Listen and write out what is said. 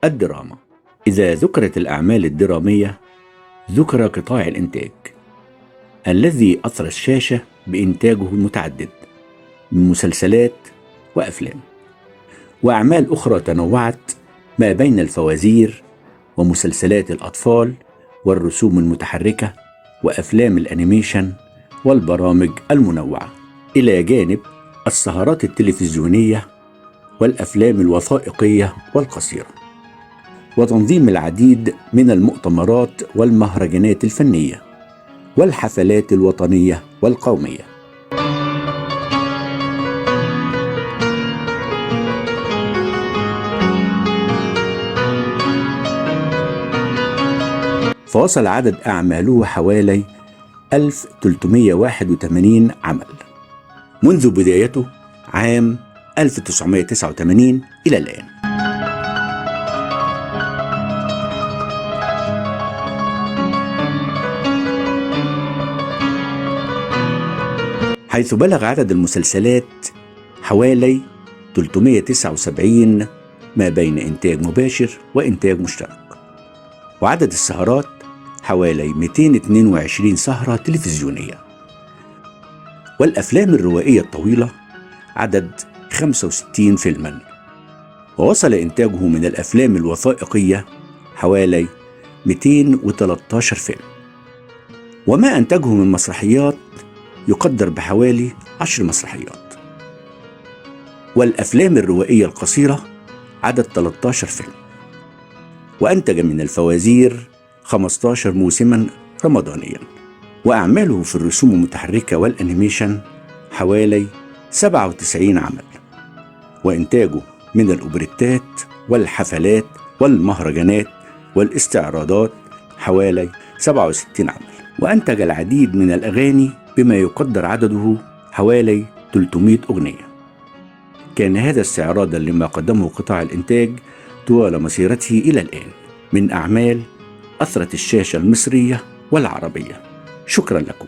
الدراما. إذا ذكرت الأعمال الدرامية ذكر قطاع الإنتاج الذي أثر الشاشة بإنتاجه المتعدد من مسلسلات وأفلام وأعمال أخرى تنوعت ما بين الفوازير ومسلسلات الأطفال والرسوم المتحركة وأفلام ال animation والبرامج المنوعة، إلى جانب السهرات التلفزيونية والأفلام الوثائقية والقصيرة، وتنظيم العديد من المؤتمرات والمهرجانات الفنية والحفلات الوطنية والقومية. فوصل عدد أعماله حوالي 1381 عمل منذ بدايته عام 1989 إلى الآن. حيث بلغ عدد المسلسلات حوالي 379 ما بين إنتاج مباشر وإنتاج مشترك، وعدد السهرات حوالي 222 سهرة تلفزيونية، والأفلام الروائية الطويلة عدد 65 فيلما، ووصل إنتاجه من الأفلام الوثائقية حوالي 213 فيلم، وما أنتجه من مسرحيات يقدر بحوالي 10 مسرحيات، والأفلام الروائية القصيرة عدد 13 فيلم، وأنتج من الفوازير 15 موسما رمضانيا، وأعماله في الرسوم المتحركة والأنيميشن حوالي 97 عمل، وإنتاجه من الأوبريتات والحفلات والمهرجانات والاستعراضات حوالي 67 عمل، وأنتج العديد من الأغاني بما يقدر عدده حوالي 300 أغنية. كان هذا استعراضا لما قدمه قطاع الإنتاج طوال مسيرته إلى الآن من أعمال أثرت الشاشة المصرية والعربية. شكرا لكم.